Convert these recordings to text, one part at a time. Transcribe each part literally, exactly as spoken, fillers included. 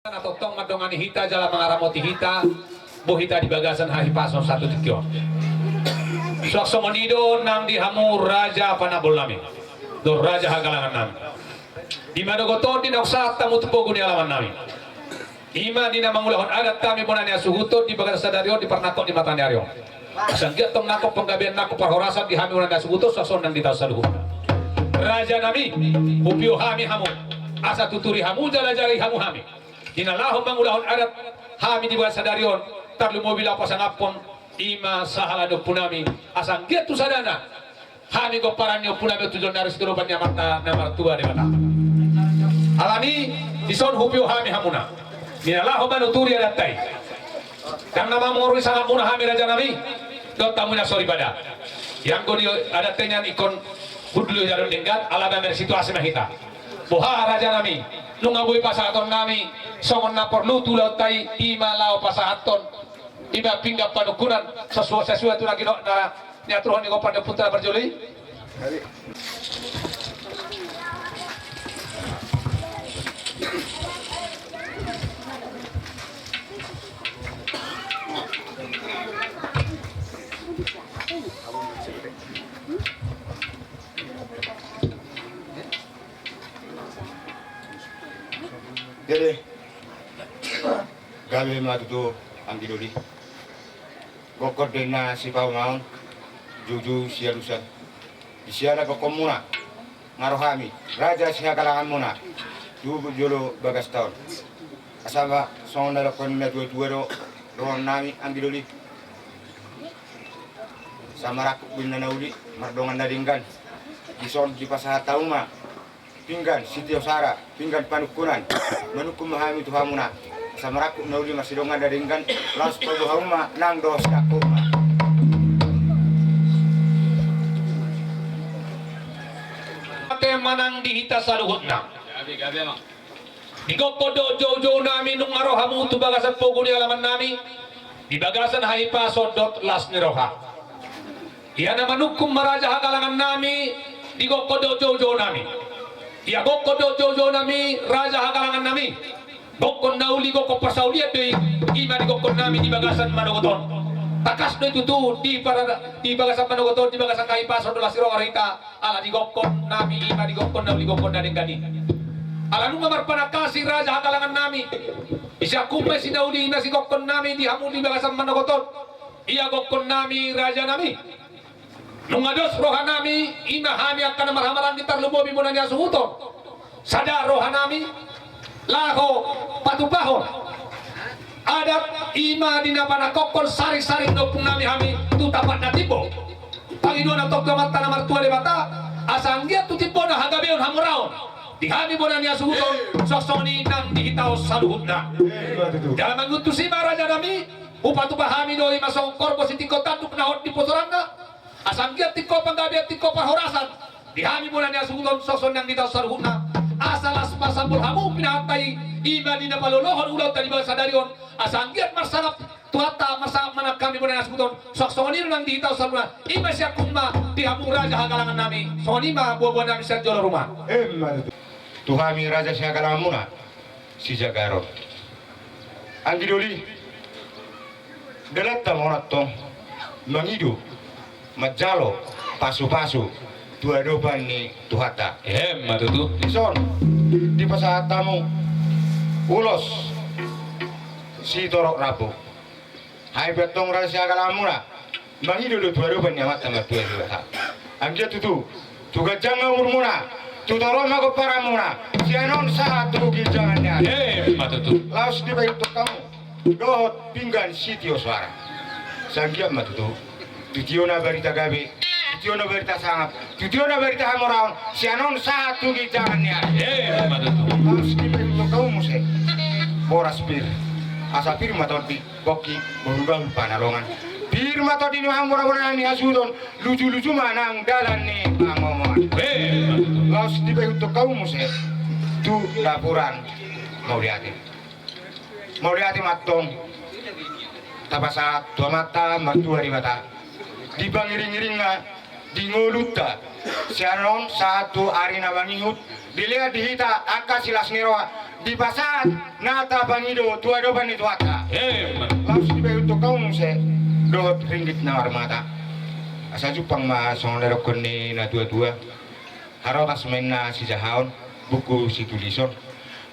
Na tongtong mandongani hita jala mangaramoti hita, boi hita di bagasan hahipason sahat tu tingki on. Suang songon i do nang di hamu raja panambol nami dohot raja hagalangan nami. Di manogot on di naung sahat hamu tu pogu ni alaman nami, i ma di na mangulahon adat hami bona ni hasuhuton di bagasan sadari on di parnangkok ni mata ni ari on. Asa anggiat tong nangkok panggabean, nangkok parhorasan di hami bona ni hasuhuton suang songon nang di hita saluhutna. Raja nami, hupio hami hamu asa tuturi hamu jala ajari hamu hami di na laho mangulahon adat hami di bagasan sadari on, tarlumobi laho pasangaphon i ma sahala ni ompu nami, asa anggiat tu sadana hami gomparan ni ompu nami on tu joloan ni ari sitolopan ni Amanta na martua Debata. Alani i, dison hupio hami hamuna di na laho manuturi adat i. Ndang na mamorui sangapmuna hami raja nami dohot hamu na soripada. Ianggo di adat i nian ingkon hundul do jala denggan, ala mamereng situasi ma hita. Boha raja nami, nunga boi pasahaton nami songon na porlu tu ulaonta i, i ma laho pasahathon i ma pinggan panungkunan sasua-, sasuai tu na gino-, na niaturhon ni gompa ni ompunta na parjolo i. Jadi, gabe ma tutu anggi doli. Gokkon do inna sipaumaon, joujou sialusan. Di siala gokkon muna nga ro hami raja sihagalangan muna tu jolo bagasta on. Asa ma songon na didok ni na tua-tua do dohonon nami anggi doli. Asa marangkup do inna na uli mardongan na denggan. Dison dipasahat hamu ma pinggan sitio sara, pinggan panungkunan. Manungkun ma hami tu hamuna asa marangkup na uli marsidongan na denggan, laos paboa hamu ma nang dohot siangkup ma. Ate manang di hita saluhutna. Di gokkon dohot joujou nami nunga ro hamu tu bagasan pogu ni alaman nami di bagasan hahipason dohot las ni roha. Ia na manungkun ma raja hagalangan nami di gokkon dohot joujou nami. Ia gokkon dohot joujou nami raja hagalangan nami. Gokkon na uli, gokkon parsaulian do i, i ma di gokkon nami di bagasan manogot on. Tangkas do i tutu di para-, di bagasan manogot on, di bagasan hahipason dohot las ni roha hita, ala di gokkon nami i ma di gokkon na uli, gokkon na denggan i. Ala nunga marpanangkasi raja hagalangan nami, di siangkup ma i si na uli i ma si gokkon nami di hamu di bagasan manogot on. Ia gokkon nami raja nami, nunga dos roha nami, i ma hami angka na marhahamaranggi tarlumobi bona ni hasuhuton. Sada roha nami laho patupahon adat i ma di na panangkokhon saring-saring ni ompung nami hami tu tampat na timbo. Pangidoan antong tu Amanta na martua Debata asa anggiat tu timbona hagabeon hamoraon di hami bona ni hasuhuton, suang songon i nang di hita on saluhutna. Jala mangihut tusi ma raja nami, hupatupa hami do i ma songon horbo sitingko tanduk na hot di posoranna. Asa anggiat tingko panggabean, tingko parhorasan di hami bona ni hasuhuton, suang songon nang di hita on saluhutna. Asa las pasambol hamu pinahanta i, i ma di na palolohon ulaonta di bagasan sadari on. Asa anggiat marsangap Tuhanta, marsangap ma nang hami bona ni hasuhuton, suang songon i do nang di hita on saluhutna. I ma siangkup ma di hamu raja hagalangan nami. Songon i ma boaboa nami sian jolo rumah. Emma tutu. Tu hami raja sihagalangan muna, sijagaron. Anggi doli, dalanta ma on antong mangido, manjalo pasupasu tu adopan ni Tuhanta. Emma tutu. Dison dipasahat hamu ulos sitorop rambu. Hami pe antong raja sihagalangan muna mangido do tu adopan ni Amanta Martua Debata. Anggiat tutu tu ganjang ma umurmuna, tu torop ma gomparanmuna sian on sahat tu ginjangan ni ari. Emma tutu. Laos dipaihutihut hamu dohot pinggan sitio soara. Asa anggiat ma tutu tu tiona barita gabe, tu tiona barita sangap, tu tiona barita hamoraon sian on sahat tu ginjangan ni ari. Emma tutu. Laos dipaihutihut hamu muse boras pir, asa pir ma tondi, pongki, bahulbahul panalongan. Pir ma tondi ni hamu bona-bona ni hasuhuton, lujuluju ma nang dalan ni pangomoan. Emma tutu. Laos dipaihutihut hamu muse tu laporan mauliate. Mauliate ma antong tapasahat tu Amanta Martua Debata di pangiringiringna di ngolunta sian on sahat tu ari na mangihut, dilehon di hita angka silas ni roha, Dipasahat na tapangido tu adopan ni Tuhanta. Emma. Laos dibahen tu hamu muse dohot ringgit na marmata. Asa jumpang ma songon na didokkon ni na tua-tua. Harotas ma inna sijahaon, buku situlison.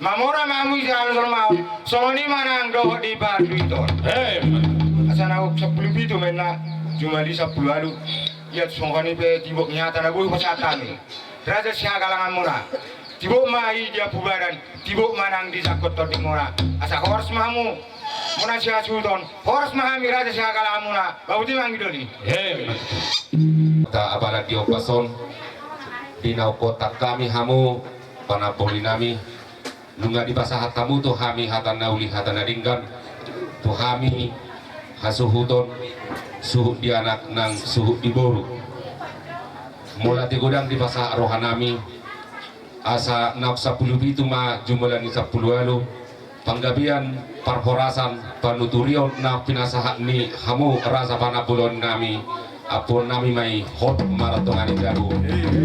Mamora ma hamu sian jolma on, songon i ma nang dohot di parduiton. Emma. Asa na sampulu pitu ma inna, jumadi sampulu ualu. Ia tu songon i pe tibok ni hata na boi hupasahat hami. Raja sihagalanganmuna. Tibok ma i di ampubadan, tibok ma nang di jangkon tondingmuna. Asa horas ma hamu, muna sihasuhuton, horas ma hami raja sihagalanganmuna. Bahu ti mangido ni. Emma. Apala di ombas on, di na hupotang hami hamu, panamboli nami, nunga dipasahat hamu tu hami hata na uli hata na denggan, tu hami hasuhuton, suhut di anak nang suhut di boru. Molo ate godang dipasahat roha nami, asa naung sampulu pitu ma jumadi ni sampulu ualu, panggabean, parhorasan, panuturion na pinasahat ni hamu raja panamboli nami, ampuon nami ma i hot martonga ni jabu.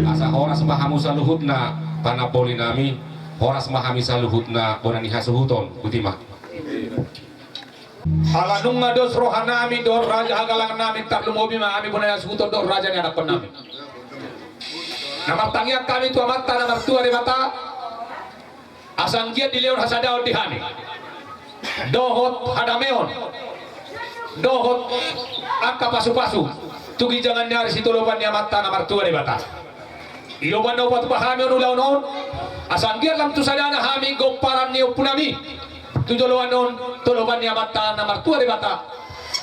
Asa horas ma hamu saluhutna panamboli nami, horas ma hami saluhutna bona ni hasuhuton, botima. Ala nunga dos roha nami dohot raja hagalangan nami, tarlumobi ma hami bona ni hasuhuton dohot raja ni anakkon nami. Na martangiang hami tu Amanta na martua Debata, asa anggiat dilehon hasadaon di hami, dohot hadameon, dohot angka pasupasu tu ginjangan ni ari sitolopan ni Amanta na martua Debata. Di loban na hupatupa hami on ulaon on, asa anggiat lam tu sadana hami gomparan ni ompu nami tu joloan on, tolopan ni Amanta na martua Debata.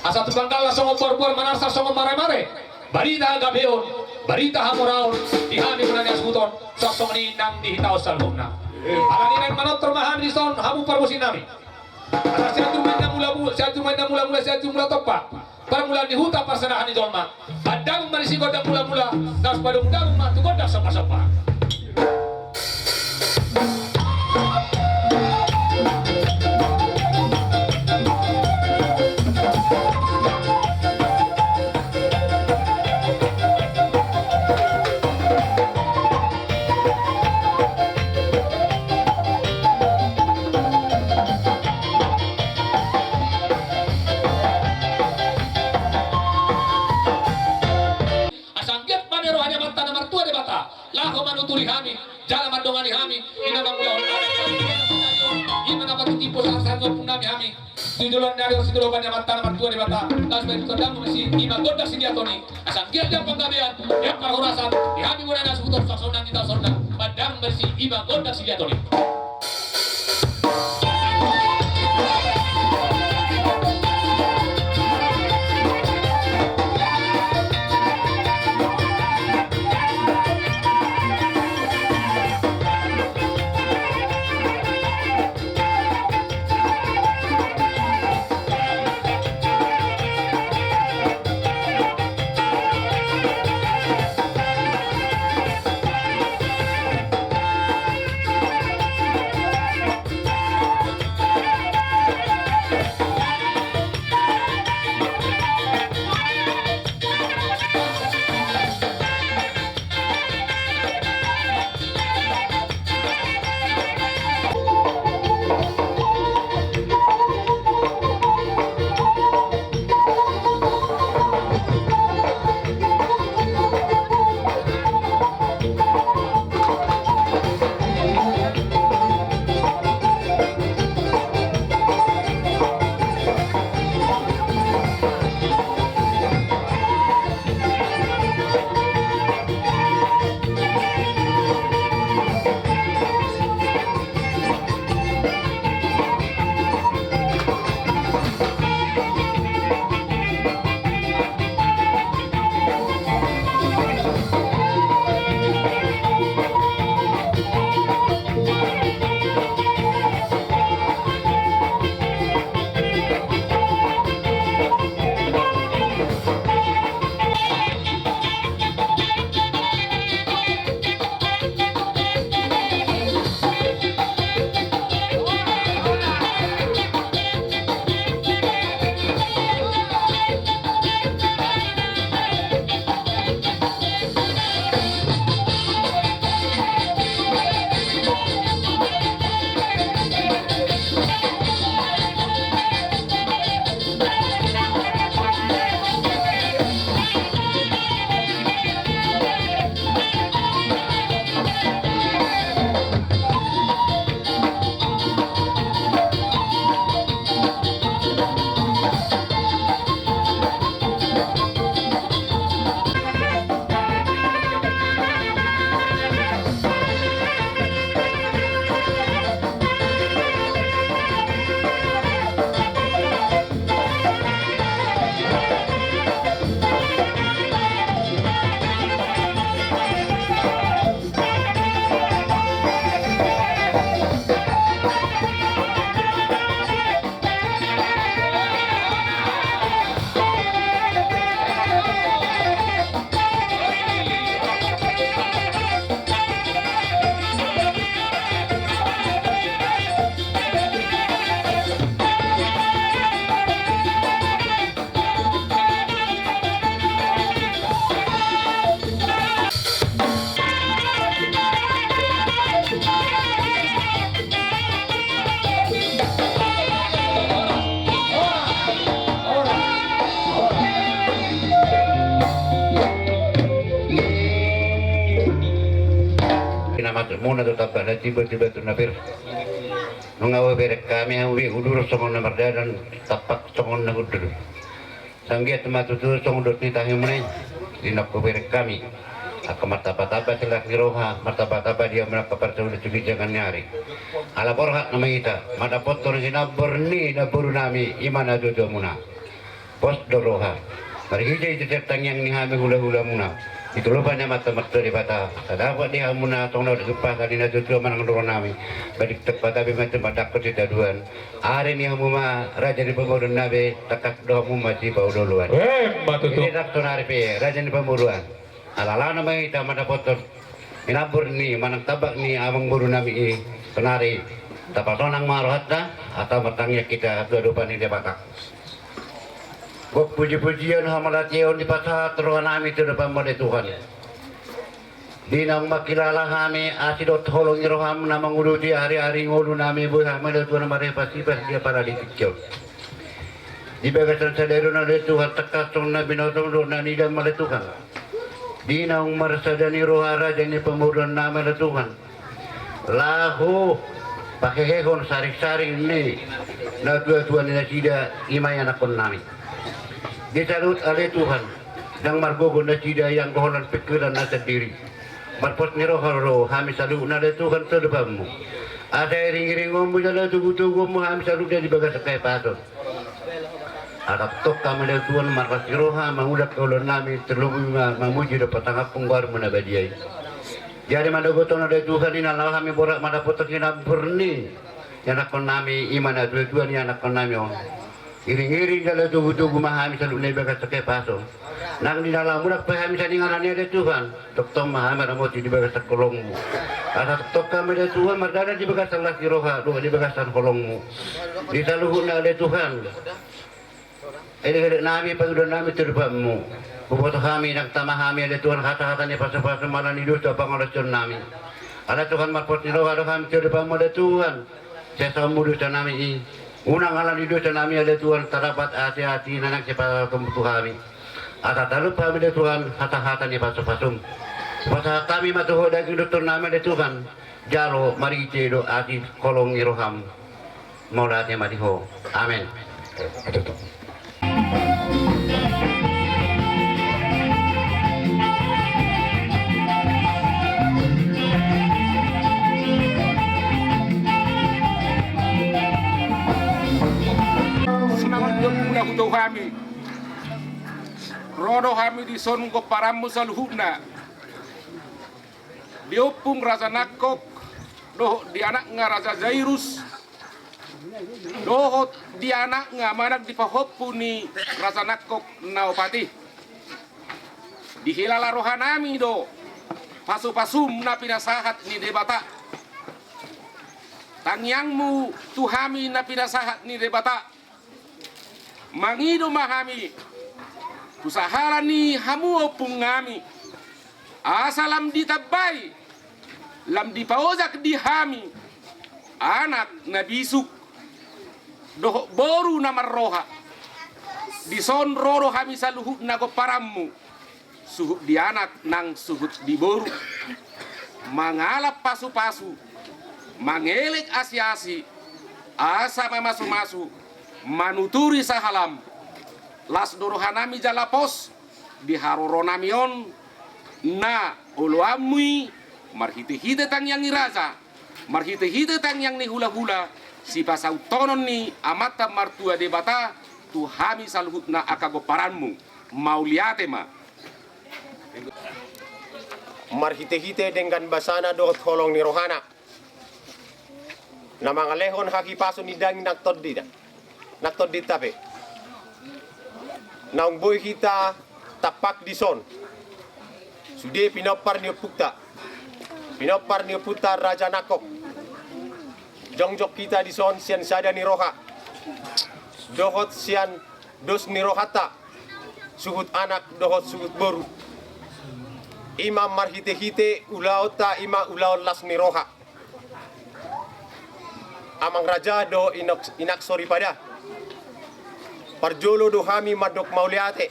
Asa tu pangkalla songon borboran, manarsa songon maremare, barita hagabeon, barita hamoraon di hami bona ni hasuhuton, songon i nang di hita on saluhutna. Alani i naeng manortor ma hami dison, hamu parmusik nami. Asa Sianjur ma inna mula, Sianjur ma inna mula-mula, Sianjur Mula Tompa, parmulaan ni huta, parserahan ni jolma. Pandangung ma disi gondang mula-mula, laos padung-padung ma tu gondang somba-somba. Asa anggiat ma roha ni Amanta na martua Debata laho manuturi hami, jala mandongani hami, i ma na mangulahon adat, i ma na patutimbo sahat-sahat ni ompu nami hami tu joloan ni ari on sitolopan ni Amanta na martua Debata. Laos baen tu gondang ma disi, i ma gondang singgiaton i. Asa anggiat dian panggabean, dian parhorasan di hami bona ni hasuhuton, songon i nang di hita on saluhutna. Pandangung ma disi, i ma gondang singgiaton i. Muna do tamba na tiba-tiba tu na pir. Nunga hubereng hami hamu be udur songon na mardalan, tampak songon na hundul. Sanggiat ma tutu songon dok ni tahi muna i. Di na hubereng hami angka martamba-tamba silas ni roha, martamba-tamba di hamu angka parsaulian tu ginjang ni ari. Ala borhat nama hita mandapothon sinambor ni namboru nami i ma na tutu muna. Pos do roha. Marhite-hite tangiang ni hami hula-hula muna. Di tolopan ni Amanta Martua Debata, sai dapot di hamuna songon na dipahasal ni na tutu manang dohononnami. Badik tepatabi ma tu madakko sitadoan. Ari ni hamu ma raja ni pamoruon na be tangkas do hamu ma sipaolo-oloan. Emma tutu. Jadi tak sonari pe raja ni pamoruon. Ala-ala nama hita mandapothon sinambor ni manang tambak ni amangboru nami i, sonari tapasonang ma rohanta, asa martangiang hita tu adopan ni Debata. Gok puji-pujian hamauliateon dipasahat rohanami tu adopanmu ale Tuhan. Di naung mangkilala hami asi dohot holong ni roham na manguduti ari-ari ngolunami, boi hami ale Tuhan marhepashipas di apala di tingki on. Di bagasan sadari on ale Tuhan tangkas songon na binotomu dohot na nidamu ale Tuhan. Di naung marsada ni roha raja ni pamoruonnami ale Tuhan, laho pahehehon saring-saring ni natua-tua ni nasida i ma ianakkonnami. Di saluhut ale Tuhan, ndang margogo nasida ianggo holan pingkiran na sandiri. Marpos ni roha do hami saluhutna ale Tuhan tu adopanmu. Asa iring-iringonmu jala togu-toguonmu hami saluhutna di bagasan hahipason. Asa tongtong hami ale Tuhan marlas ni roha mangula ulaonnami, terlebih ma mamuji dohot pasangaphon goarmu na badia i. Jadi mandohot on ale Tuhan, di na laho hami borhat mandapothon sinambor ni ianakkonnami i ma natua-tua ni ianakkonnami on. Iring-iring jala togu-togu ma hami saluhutna di bagasan hahipason. Nang di na laho mulak pe hami sian inganan i ale Tuhan, tongtong ma hami ramoti di bagasan holongmu. Asa tongtong hami ale Tuhan mardalan di bagasan las ni roha dohot di bagasan holongmu. Di saluhutna ale Tuhan, elek-eleknami, pangidoannami tu adopanmu. Huboto hami ndang tama hami ale Tuhan hata-hata ni pasu-pasu ala ni dosa pangalaosionnami. Ale Tuhan marpos ni roha do hami tu adopanmu ale Tuhan. Sesaonmu dosanami i. Unang ala ni dosanami ale Tuhan tadapot asi-asi na naeng sipasahatonmu tu hami. Asa talup hami ale Tuhan hata-hata ni pasu-pasum. Pasahat hami ma tu ho daging dohot tondinami ale Tuhan. Jalo marhite dohot asi holong ni roham. Mauliate ma di ho. Amen. Sonang on di ompung na hutau hami. Ro do hami dison gomparanmu saluhutna. Di ompung Raja Nangkok dohot di anakna Raja Jairus, dohot di anakna manang di pahompu ni Raja Nangkok na opat i. Dihilala rohanami do pasu-pasum na pinasahat ni Debata. Tangiangmu tu hami na pinasahat ni Debata. Mangido ma hami tu sahala ni hamu ompungngami, asa lam ditambai, lam dipaojak di hami anak na bisuk dohot boru na marroha. Dison ro do hami saluhutna gomparanmu, suhut di anak nang suhut di boru, mangalap pasu-pasu, mangelek asi-asi, asa mamasu-masu, manuturi sahalam. Las do rohanami jala pos di haroronami on na oloanmu i, marhite-hite tangiang ni raja, marhite-hite tangiang ni hula-hula, sipasauthon ni Amanta Martua Debata tu hami saluhutna angka gomparanmu. Mauliate ma. Marhite-hite denggan basana dohot holong ni rohana, na mangalehon hahipason ni daging nang tondina, nang tondinta pe. Naung boi hita tampak dison sude pinompar ni ompunta, pinompar ni ompunta Raja Nangkok. Jongjong hita dison sian sada ni roha dohot sian dos ni rohanta, suhut anak dohot suhut boru. I ma marhite-hite ulaonta, i ma ulaon las ni roha. Amang raja dohot inok, inak soripada, parjolo do hami mandok mauliate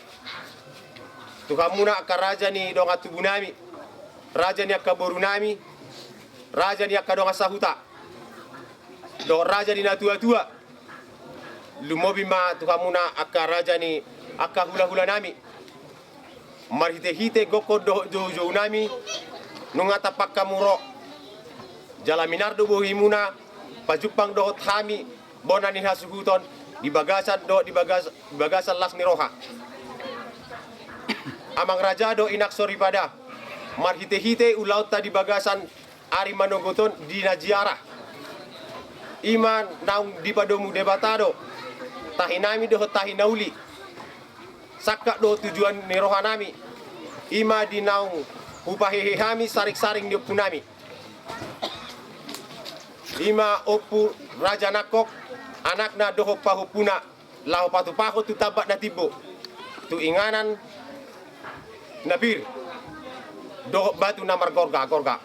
tu hamuna angka raja ni dongan tubunami, raja ni angka borunami, raja ni angka dongan sahuta dohot raja ni natuatua, lumobi ma tu hamuna angka raja ni angka hulahulanami. Marhitehite gokhon dohot joujounami, nunga tampak hamu ro. Jala minar do bohimuna pajumpang dohot hami bona ni hasuhuton di bagasan dohot di bagas-, di bagasan las ni roha. Amang raja dohot inang soripada, marhitehite ulaonta di bagasan ari manogot on di na jiarah, i ma naung dipadomu Debata do tahinami dohot tahi na uli, sangkap dohot tujuan ni rohanami, i ma di naung hupahehe hami saringsaring ni ompunami, i ma Ompu Raja Nangkok, anakna dohot pahompuna, laho patupahon tu tambak na timbo, tu inganan na pir dohot batu na margorgagorga.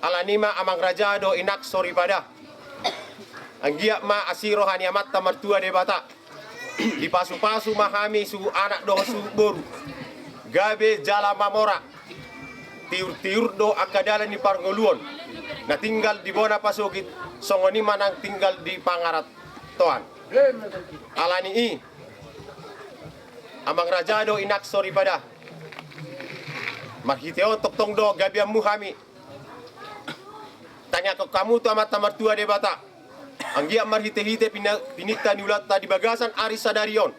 Alani i ma amang raja dohot inang soripada, anggiat ma asi roha ni Amanta Martua Debata, dipasupasu ma hami suhut anak dohot suhut boru, gabe jala mamora. Tiurtiur do angka dalan ni parngoluon na tinggal di bona pasogit, songon i ma nang tinggal di pangarantoan. Alani i, amang raja dohot inang soripada, marhite on tongtong do gabeanmu hami. Tangiangkon hamu tu Amanta Martua Debata, anggiat marhitehite pina-, pininta ni ulaonta di bagasan ari sadari on,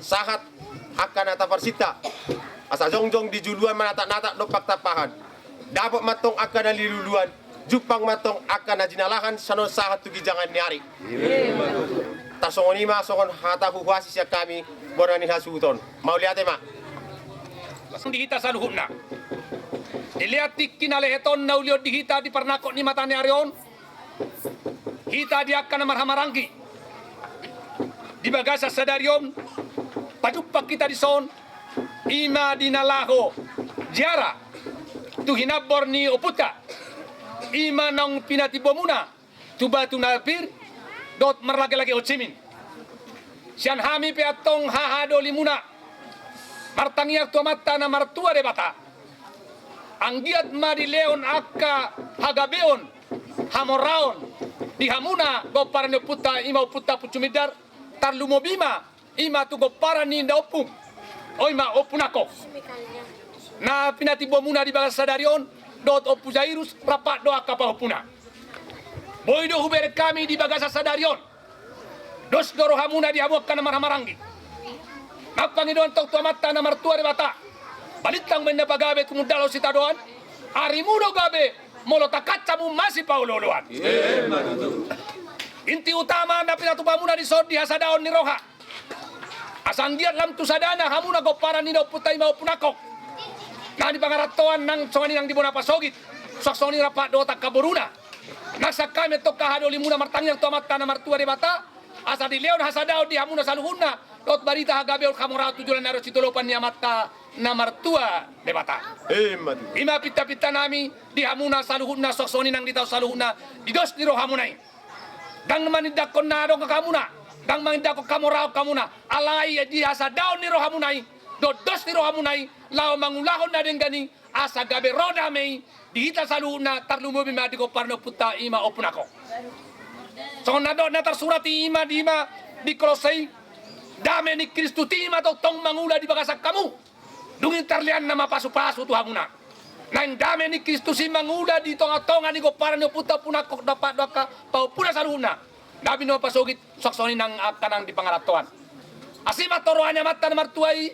sahat angka na taparsinta, asa jongjong di juluan manataknatak dompak tampahan, dapot ma antong angka na niluluan, jumpang ma antong angka na jinalahan sian on sahat tu ginjangan ni ari. Tarsongon i ma songon hata huhuasi sian hami bona ni hasuhuton. Mauliate ma. Di hita saluhutna, dilean tingki na lehet on na uli on di hita di parnangkok ni mata ni ari on, hita di angka na marhahamaranggi di bagasan sadari on, pajumpang hita dison, i ma di na laho ziarah tu hinambor ni ompunta, i ma naung pinatimbomuna tu batu na pir dohot marlagelagehon simin. Sian hami pe antong hahadolimuna, martangiang tu Amanta na Martua Debata, anggiat ma dilehon angka hagabeon, hamoraon di hamuna gomparan ni ompunta, i ma ompunta Ompu Sumindar, tarlumobi ma i ma tu gomparan ni indaompung, i ma Ompu Nangkok, na pinatimbomuna di bagasan sadari on, dohot Ompu Jairus rap dohot angka pahompuna. Boi do hubereng hami di bagasan sadari on, dos do rohamuna di hamu angka na marhahamaranggi. Nang pangidoan tong tu Amanta na Martua Debata, balintang ma inna pagabe tumundalhon sitadoan, arimu do gabe, molo tangkas hamu masipaolooloan. Inti utama na pinatupamuna dison di hasadaon ni roha, asa anggiat lam tu sadana hamuna gomparan ni indaompunta, i ma Ompu Nangkok, nang di pangarantoan, nang songon i nang di bona pasogit, suang songon i rap dohot angka boruna. Nang sian hami antong hahadolimuna martangiang tu Amanta na Martua Debata, asa dilehon hasadaon di hamuna saluhutna, dohot barita hagabeon, hamoraon tu joloan ni ari on sitolopan ni Amanta na Martua Debata. I ma pintapintanami di hamuna saluhutna, suang songon i nang di hita on saluhutna, di dos ni rohamuna i. Ndang manindangkon na adong hamuna, ndang manindangkon hamoraon hamuna, alai di hasadaon ni rohamuna i dohot dos ni rohamuna i, laho mangulahon na denggan i, asa gabe ro dame i di hita saluhutna, tarlumobi ma di gomparan ni ompunta, i ma Ompu Nangkok. Songon na dok na tarsurat i ma di, i ma di Kolosse i, dame ni Kristus i ma tongtong mangula di bagasan hamu. Dung i tarlean nama pasupasu tu hamuna. Naeng dame ni Kristus i mangula di tongatonga ni gomparan ni ompunta Ompu Nangkok rap dohot angka pahompuna saluhutna, na binoan pasogit, suang songon i nang angka nang di pangarantoan. Asi ma antong roha ni Amanta na Martua i,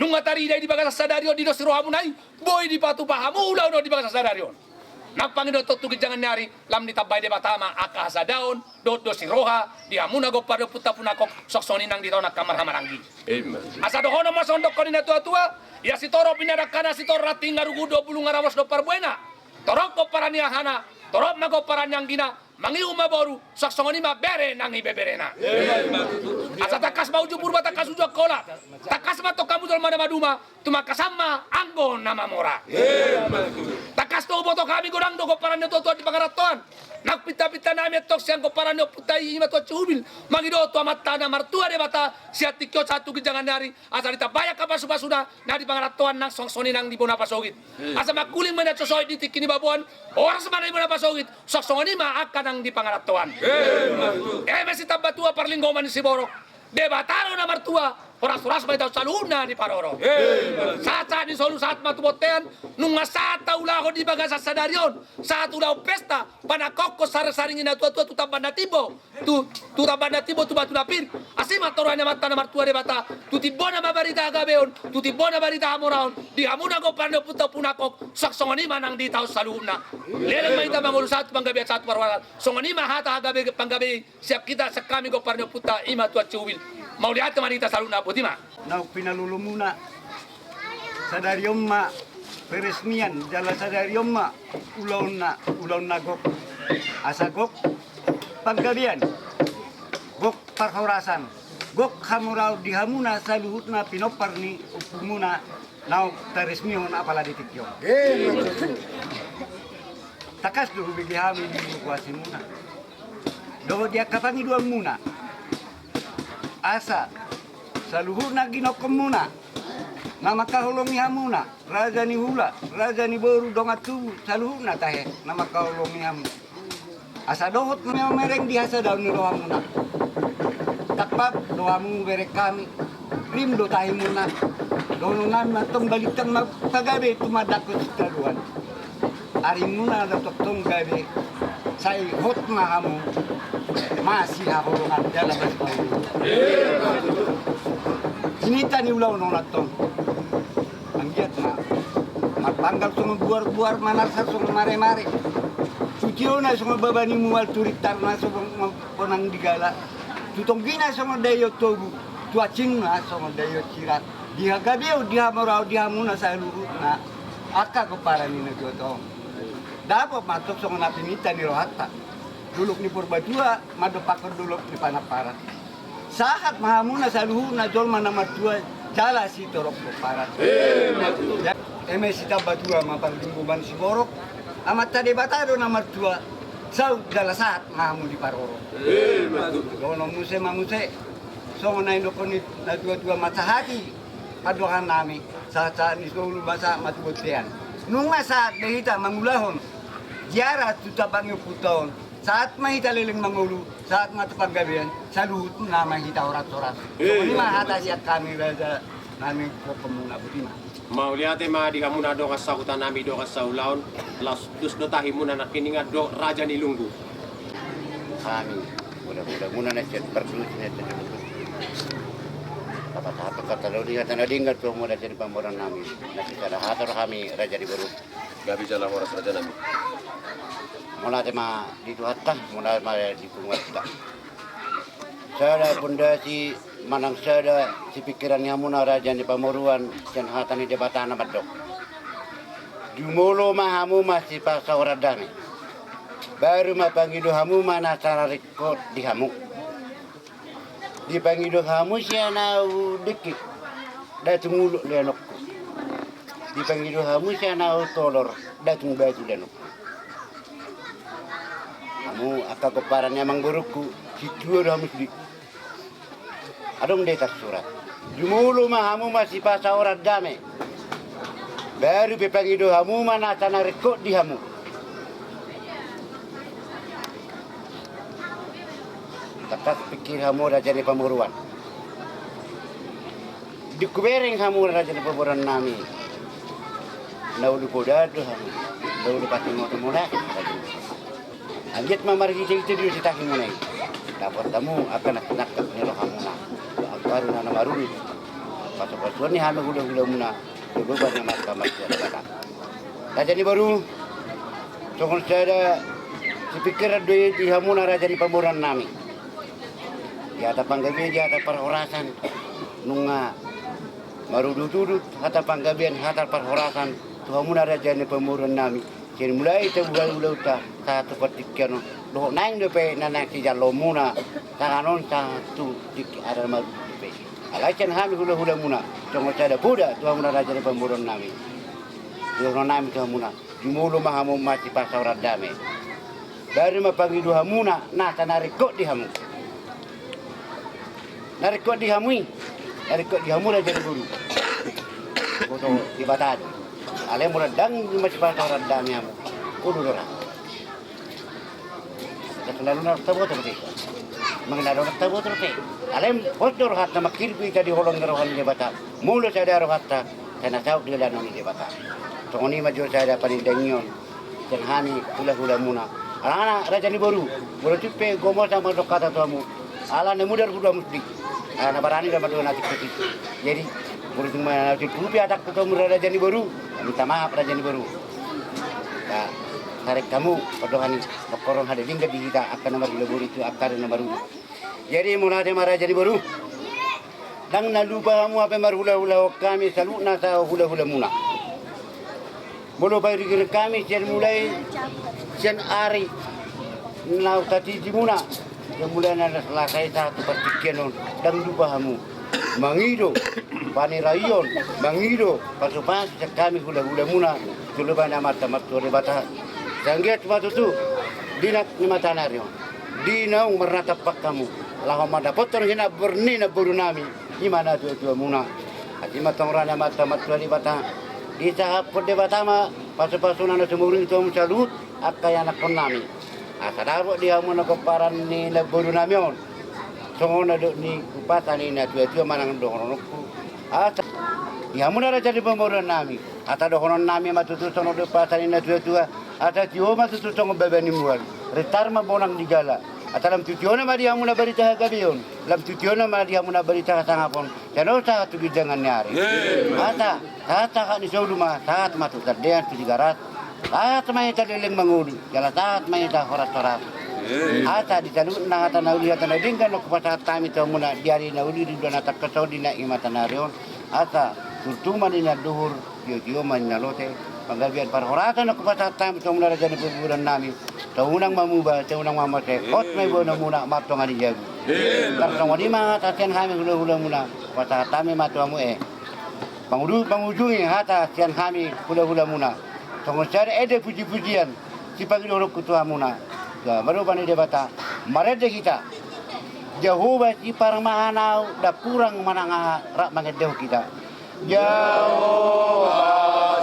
nunga tarida i di bagasan sadari on, di dos ni rohamuna i, boi dipatupa hamu ulaon on di bagasan sadari on. Nang pangidoan tong tu ginjangan ni ari, lam ditambai Debata ma angka hasadaon dohot dos ni roha di hamuna gomparan ni ompunta Ompu Nangkok, suang songon i nang di hita on angka marhahamaranggi. Asa dohonon ma songon dokkon ni natuatua: Ia sitorop inna dangkana, sitorop ranting na rugut, dohot bulung na ramos dohot parbuena. Torop gomparan ni hahana, torop ma gomparan ni anggina, mangihut ma boru, suang songon i ma bere nang ibeberena. Asa tangkas ma uju Purba, tangkas uju Angkola, tangkas ma antong hamu jolma na maduma, tumangkasan ma anggo na mamora. Tangkas Tangkas do huboto hami godang do gomparan ni natuatua di pangarantoan. Nang pintapinta nami antong sian gomparan ni ompunta i, ima tuan si Ubil, mangido tu Amanta na martua Debata sian tingki on sahat tu ginjang ni ari, asa ditambai angka pasupasuna na di pangarantoan nang songon i nang di bona pasogit. Asa mangkuling ma na so soit di tingki ni baboan, horas ma na di bona pasogit, songon i ma angka nang di pangarantoan. Eme sitambatua parlinggoman ni siborok, Debata do na martua, horas-horas ma di hita saluhutna di parorot. Sahat-sahat ni solu sahat ma tu bontean, nunga sahat taulahon di bagasan sadari on, sahat ulaon pesta, panangkokhon sarisaring ni natuatua tu tamban na timbo, tu, tu tamban na timbo tu batu na pir. Asi ma torang ni Amanta na martua Debata, tu timbona ma barita hagabeon, tu timbona barita hamoraon di hamuna gomparan ni ompunta Ompu Nangkok, songon i ma nang di hita on saluhutna. Leleng ma hita mangolu sahat tu panggabean sahat tu parhorasan. Songon i ma hata hagabe panggabe sian hita sian hami gomparan ni ompunta, ima tuan si Ubil. Mauliate ma di hita saluhutna, boti ma. Naung pinalolomuna, sadari on ma peresmian jala sadari on ma ulaonna, ulaon na gok. Asa gok panggabean, gok parhorasan, gok hamoraon di hamuna saluhutna pinompar ni ompumuna naung taresmihon apala di tingki on. Tangkas do hubege hami di huasimuna dohot di angka pangidoanmuna, asa saluhutna ginongkonmuna na mangkaholongi hamuna, raja ni hula, raja ni boru, dongan tubu, saluhutna tahe na mangkaholongi hamu. Asa dohot mamereng di hasadaon ni rohamuna. Tangkas do hamu bereng hami, rim do tahimuna. Dohononnami ma antong balintang ma pagabe tumandangkon sitadoan. Arimuna do tongtong gabe, sai hot ma hamu, masihaholongan jala masipaholongan. Inita ni ulaon on antong. Anggiat ma marpanggal songon buarbuar, manarsar songon maremare. Tu tiona songon baba ni mual, tu rintarna songon bonang di gala. Tu tonggina songon daion tobu, tu asingna songon daion sirang. Di hagabeon, di hamoraon di hamuna saluhutna angka gomparan ni natuatua on. Dapot ma antong songon na pinangido ni rohanta. Dolok ni Purbatua mandompakhon dolok ni Panamparan. Sahat ma hamuna saluhutna jolma na martua jala sitorop gomparan. Eme sitambatua ma parlinggoman siborok, Amanta Debata do na martua, saut jala sahat ma hamu di parorot. Dohonon muse ma muse, songon na nidok ni natuatua, mansahati pandohannami, sahat-sahat ni solu ma sahat ma tu bontean. Nunga sahat be hita mangulahon ziarah tu tamban ni ompunta on, sahat ma hita leleng mangolu, sahat ma tu panggabean, saluhutna ma hita horas-horas. Songon i ma hata sian hami raja nami, gokhonmuna, boti ma. Mauliate ma di hamuna dongan sahutanami, dongan saulaon. Laos dos do tahimuna nangkiningan dohot raja ni lunggu. Hami, muda-mudamuna na sian parsusi na sian lunggu. Apa tahap kata doli kata na denggan tu hamuna raja ni pamoruonnami. Na sisada hata do hami raja ni boru. Gabe jala horas rajanami. Mauliate ma di Tuhanta, mauliate ma di punguanta. Sada pondasi manang sada sipingkiran ni hamuna raja ni pamoruon sian hata ni Debata na mandok: Jumolo ma hamu masipasaoran dame. Baru ma pangido hamu ma na sararingkot di hamu. Dipangido hamu sian ahu dengke, nda tung ulok leanonku. Dipangido hamu sian ahu tolor, nda tung batu leanonku. Hamu angka gomparan ni amangborungku, sintua do hamu sude. Adong do tarsurat: Jumolo ma hamu masipasaoran dame. Baru pe pangido hamu ma na sararingkot di hamu. Tangkas pingkiri hamu raja ni pamoruon. Dung hubereng hamu raja ni pamoruonnami, na olo poda do hamu, na olo pasingotonmuna. Anggiat ma marhite-hite do sitahimuna i. Dapot hamu angka na pinangkap ni rohamuna. Angka na maruli. Pasu-pasuon ni hami hula-hulamuna. Jolo bana marka marka. Raja ni boru, songon sada sipingkiran do i di hamuna raja ni pamoruonnami. Di hata panggabean, di hata parhorasan. Nunga marudut-udut hata panggabean, hata parhorasan tu hamuna raja ni pamoruonnami. Sian mulai tabuhai ulaonta sahat tu partingkian on, dohot naeng dope na naeng sijaloonmuna, tangan on sahat tu tingki, ada marudut dope. Alai sian hami hula-hulamuna, songon sada poda tu hamuna raja ni pamoruonnami. Dohonon nami tu hamuna, jumolo ma hamu masipasaoran dame. Baru ma pangido hamuna nasa na ringkot di hamu. Na ringkot di hamu i, na ringkot di hamu raja ni boru. Boto Debata do. Alai molo ndang masipasaoran dame hamu, olo do ra. Selalu na taboto pe. Manang na taboto pe. Alai pos do rohanta manghirim hita di holong ni roha ni Debata. Molo sada rohanta, sai na saut di dalan ni Debata. Songon i ma jo sada panindangion sian hami hulahulamuna. Alana raja ni boru, molo tung pe gomos ahu mandok hata tu hamu, ala na mudar huda musdi. Ala na barani do mandok na tiktok i. Jadi molo tung ma na tutupi hatangku tu hamu raja ni boru, minta maaf raja ni boru. Ya, tarik hamu pandohan i, nongkoron hadelingan di hita angka na marhulahula tu angka na marhulahula. Jadi mauliate ma raja ni boru. Ndang na lupa hamu hape marhulahulahon hami saluhutna sahuhulamuna. Molo pairiring hami sian mulai sian ari na hutiti muna, sian mulai na las las ai sahat tu partingkian on, ndang lupa hamu mangido paniraion, mangido pasupasu sian hami hulahulamuna tu lomo ni Amanta Martua Debata. Sai anggiat ma tutu dinak ni mata ni ari on, di naung marnatampak hamu, laho mandapothon hinambor ni namboru nami, i ma natuatuamuna. Asi ma tong roha ni Amanta Martua Debata, disahaphon Debata ma pasupasuna na sumurung tu hamu saluhut angka ianakhon nami. Asa dapot di hamu na pomparan ni namboru nami on, songon na dok ni umpasa ni natuatua manang dohononku. Asa di hamu na raja ni pamoruon nami, asa dohonon nami ma tutu songon dok umpasa ni natuatua. Asa tio ma tutu songon baba ni mual, ritar ma bonang di jala. Asa lam tutiona ma di hamu na barita hagabeon, lam tutiona ma di hamu na barita hasangapon, sian on sahat tu ginjangan ni ari. Asa sahat sahat ni solu ma, sahat ma tu tandean tu Tigaras. Sahat ma hita leleng mangolu, jala sahat ma hita horashoras. Asa di saluhut na hata na uli hata na denggan na hupasahat hami tu hamuna di ari na uli di bulan na tangkas on di na i mata ni ari on. Asa turtu ma ninna duhur, tiotio ma ninna lote, panggabean parhorasan na hupasahat hami tu hamuna raja ni pamoruon nami. Sai unang ma muba, sai unang ma mate, hot ma iboanmuna martonga ni jabu. Tarsongon i ma hata sian hami hulahulamuna, hupasahat hami ma tu hamu e. Pangujungi hata sian hami hulahulamuna, songon sada ende pujipujian sipangidoonku tu hamuna. Marhobas ni Debata, marende hita. Jahowa siparmahan ahu, ndang hurang manang aha, rap mangendehon hita. Jahowa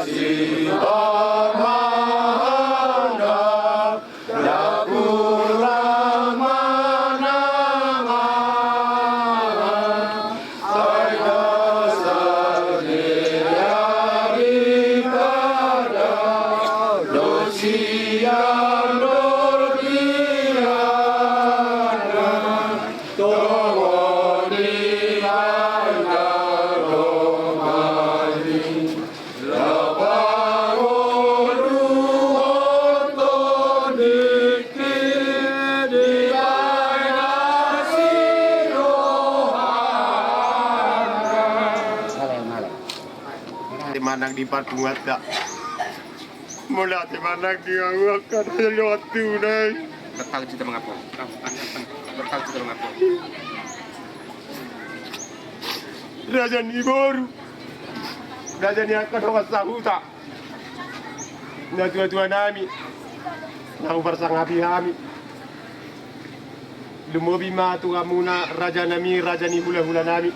siparmahan ahu, ndang hurang manang aha, sai na sadia di pada do sian do di hana. Tongon di hana do mati. Manang di parpunguanta. Mauliate manang di angka na loat tu nai. Bertau cita mengapa? Bertau cita mengapa? Raja ni boru, raja ni angka dongan sahuta, natuatua nami, na huparsangapi hami. Lumobi ma tu hamuna raja nami, raja ni hulahula nami.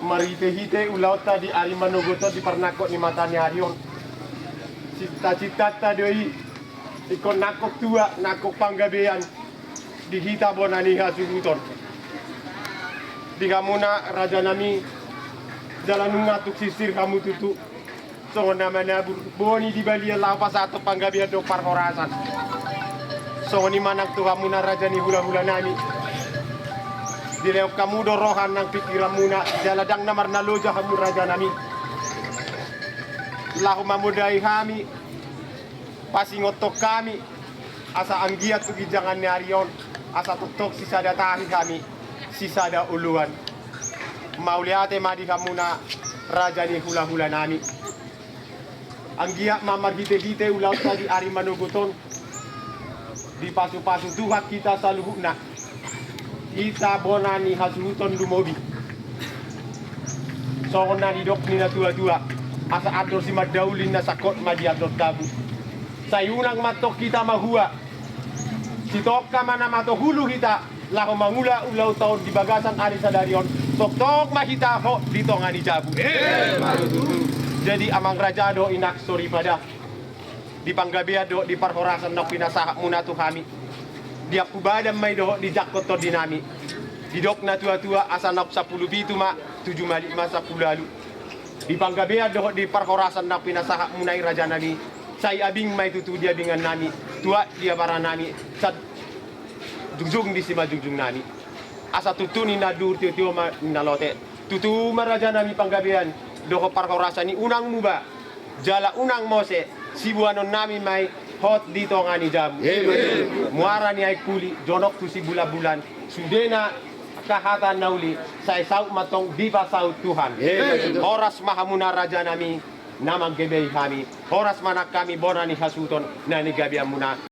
Marhitehite ulaonta di ari manogot on di parnangkok ni mata ni ari on, citacitanta do i ingkon nangkok tua, nangkok panggabean di hita bona ni hasuhuton. Di hamuna raja nami, jala nunga tuk sirsir hamu tutu songon na manabur boni di balian laho pasahathon panggabean dohot parhorasan. Songon i manang tu hamuna raja ni hulahula nami. Dilehon hamu do roha nang pingkiranmuna, jala ndang na marnaloja hamu raja nami. Laho mamodai hami, pasingothon hami, asa anggiat tu ginjangan ni ari on, asa tongtong sisada tahi hami, sisada oloan. Mauliate ma di hamuna raja ni hulahula nami. Anggiat ma marhitehite ulaonta di ari manogot on, dipasupasu Tuhan hita saluhutna, hita bona ni hasuhuton lumobi. Songon na nidok ni natuatua, Asa andor simandauli na sangkot ma di andor tabu. Sai unang mantong hita mahua. Sitongka ma na matohulu hita laho mangula ulaonta on di bagasan ari sadari on. Tongtong ma hita hot di tonga ni jabu. Jadi amang raja dohot inang soripada, di panggabean dohot di parhorasan naung pinasahatmuna tu hami, di angkup badan ma i dohot di jangkon tondinami. Didok natuatua, asa naung sampulu pitu ma, tuju malik ma sampulu ualu. Di panggabean dohot di parhorasan naung pinasahatmuna i rajanami, sai abing ma i tutu di abingannami, tuat di abaranami, sai jungjung di simanjungjungnami. Asa tutu ninna anduhur, tiotio ma ninna lote. Tutu ma rajanami panggabean dohot parhorasan i unang muba, jala unang mose, siboanonnami ma i hot di tonga ni jabu. Muara ni aek puli, jonok tu sibulanbulan, sudena angka hata na uli, sai saut mantong dipasaut Tuhan. Horas ma hamuna rajanami na manggabeai hami, horas ma nang hami bona ni hasuhuton na nigabeanmuna.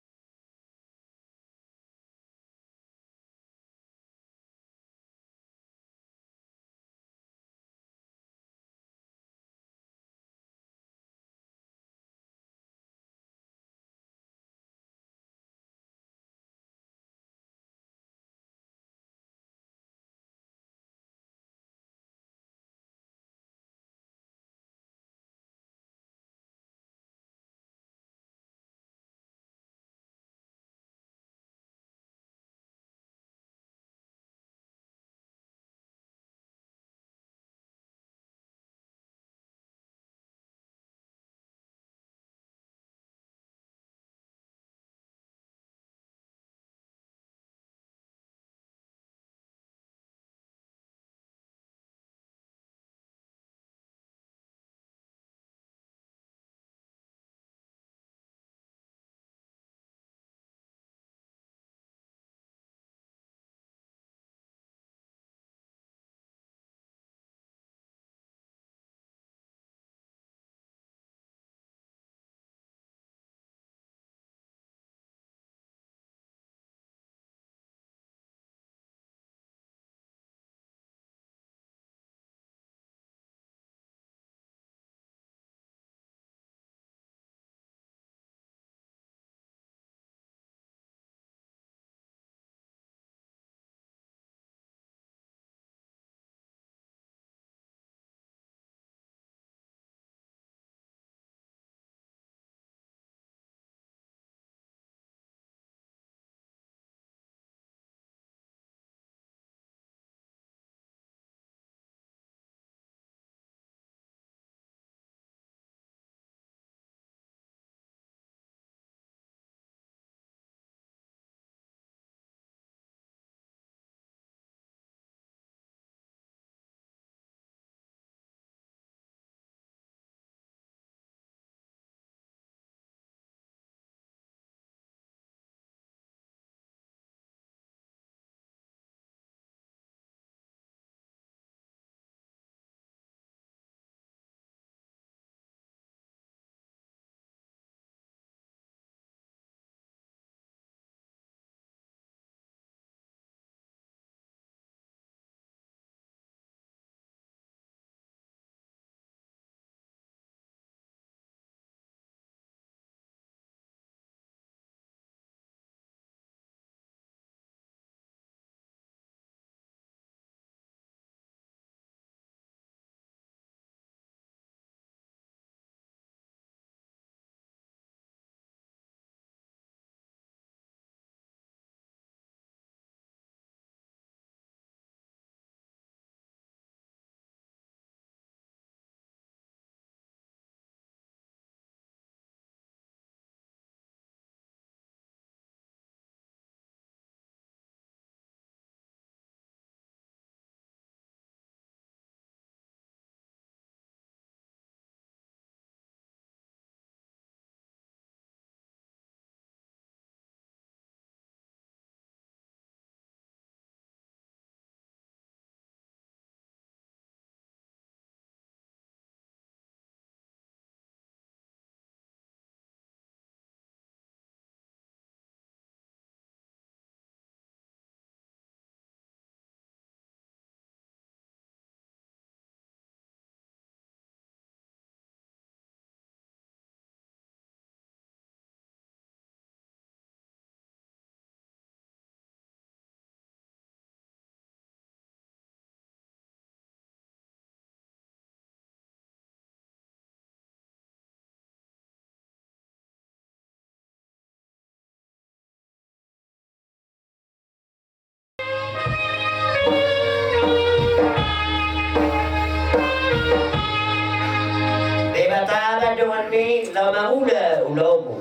Donganmi laho mangula ulaonmu.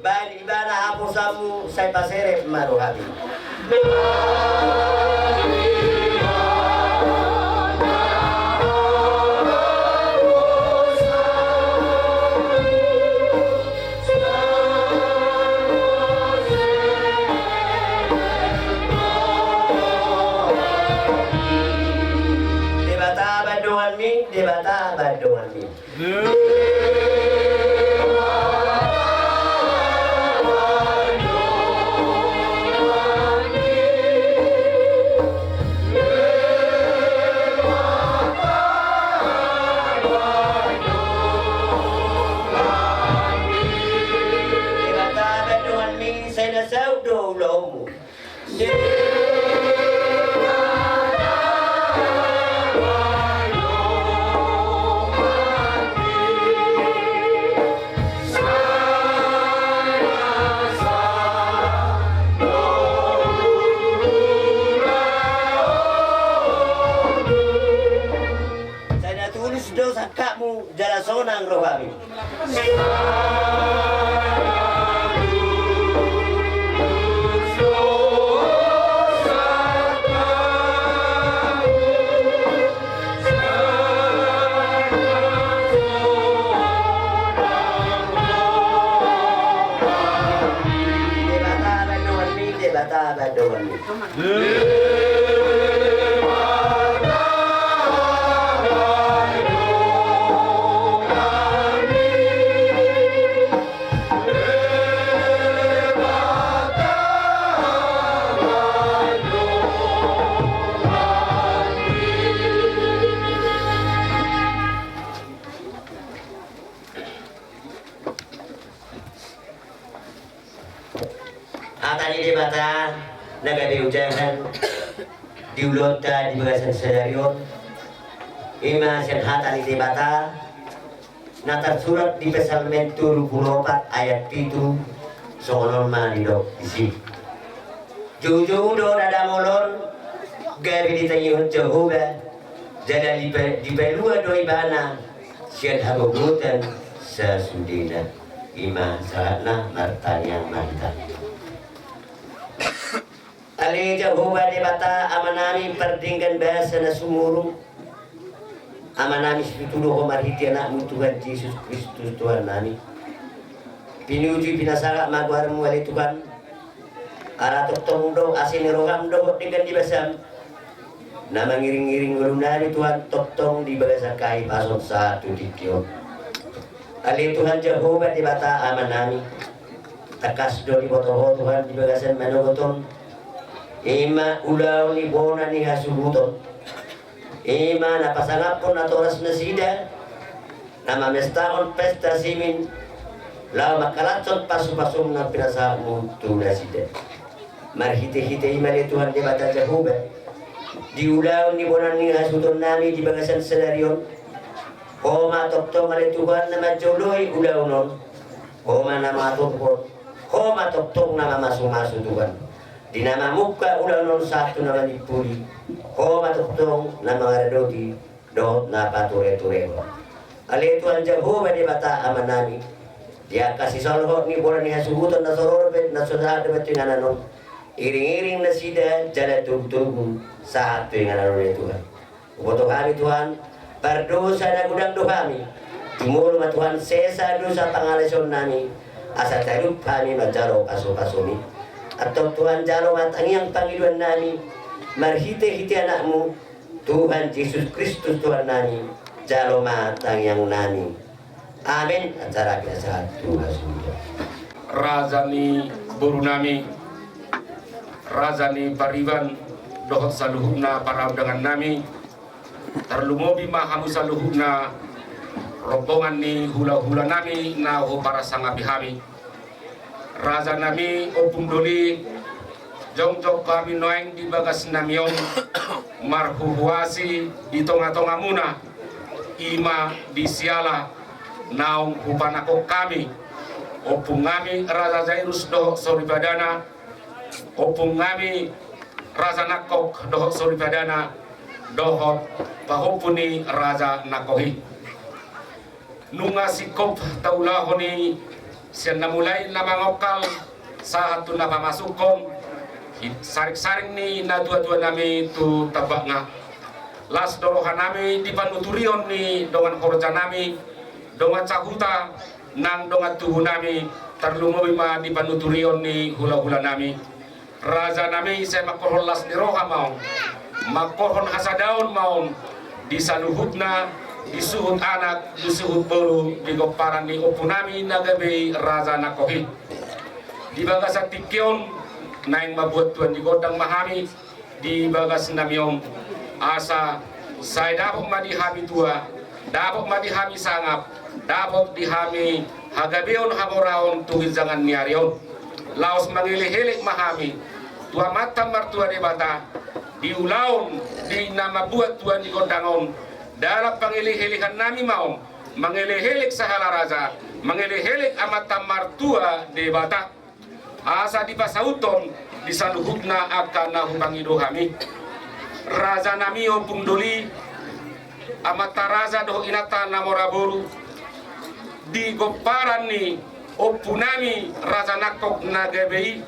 Baen ibana haposanmu, sai paserep ma rohami. Debata baen donganmi, Debata baen donganmi. Sai na tulus do sangkapmu jala sonang rohami. Debata baen donganmi, Debata baen donganmi. Hata ni Debata na gabe ojahan di ulaonta di bagasan sadari on, i ma sian hata ni Debata na tarsurat di Psalmen tolu pulu opat ayat pitu, songon on ma didok disi. Joujou do na damolon gabe ditangihon Jahowa, jala dipa-, dipalua do ibana sian hagogotan sasudena. I ma sahatna, martangiang ma hita. Ale Jahowa Debata Amanami pardenggan basa na sumurung, Amanami situtu do Ho marhite Anakmu Tuhan Jesus Kristus Tuhannami. Pinuji pinasangap ma goarMu ale Tuhan, ala tongtong do asi ni rohaM dohot denggan ni basaM na mangiringiring ngolunami Tuhan, tongtong di bagasan hahipason sahat tu tingki on. Ale Tuhan Jahowa Debata Amanami, tangkas do diboto Ho Tuhan di bagasan manogot on, i ma ulaon ni bona ni hasuhuton, i ma na pasangaphon natoras nasida na mamestahon pesta simin, laho mangkalashon pasupasum na pinasangapMu tu nasida. Marhitehite i ma ale Tuhan Debata Jahowa, di ulaon ni bona ni hasuhutonnami di bagasan sadari on, Ho ma tongtong ale Tuhan na manjoloi ulaon on. Ho ma na mangaturhon, Ho ma tongtong na mamasumasu Tuhan. Di na mamungka ulaon on sahat tu na manimpuli, Ho ma tongtong na mangaradoti dohot na patureturehon. Ale Tuhan Jahowa Debata Amanami, di angka sisolhot ni bona ni hasuhuton na so ro dope, na so sahat dope tu inganan on, iringiring nasida jala togutogu sahat tu inganan on ale Tuhan. Huboto hami Tuhan, pardosa na godang do hami, jumolo ma Tuhan sesa dosa pangalaosionnami, asa talup hami manjalo pasupasu-Mi. Antong Tuhan jalo ma tangiang pangidoannami, marhitehite Anakmu, Tuhan Jesus Kristus Tuhannami, jalo ma tangiangnami. Amen. Acara biasa tu hasuhuton. Raja ni borunami, raja ni pariban, dohot saluhutna paraundangannami, tarlumobi ma hamu saluhutna rombongan ni hulahulanami na huparsangapi hami. Rajanami Ompung Doli, Jongjong hami nuaeng di bagas nami on marhuhuasi di tonga-tongamuna, i ma di siala naung hupanangkok hami ompung nami Raja Jairus dohot soripadana, ompung nami Raja Nangkok dohot soripadana, dohot pahompu ni Raja Nangkok i. Nunga singkop taulahon i sian na mulai na mangongkal sahat tu na pamasukhon, saring-saring ni natua-tua nami tu tambakna. Las do roha nami di panuturion ni dongan horja nami, dongan sahuta, nang dongan tubu nami, tarlumobi ma di panuturion ni hula-hula nami. Raja nami, sai mangkorhon las ni roha ma on, mangkorhon hasadaon ma on di saluhutna, di suhut anak, di suhut boru, di gomparan ni ompu nami na gabe i Raja Nangkok i. Di bagasan tingki on naeng mambuat tuan ni gondang ma hami di bagas nami on, asa sai dapot ma di hami tua, dapot ma di hami sangap, dapot di hami hagabeon hamoraon tu ginjangan ni ari on. Laos mangelek-elek ma hami tu Amanta Martua Debata di ulaon di na mambuat tuan ni gondang on. Dalan pangelek-elekan nami ma on, mangelek-elek sahala raja, mangelek-elek Amanta Martua Debata, asa dipasauthon di saluhutna angka na hupangido hami. Raja nami, ompung doli, amanta raja dohot inanta na mora boru, di gomparan ni ompu nami Raja Nangkok na gabe i,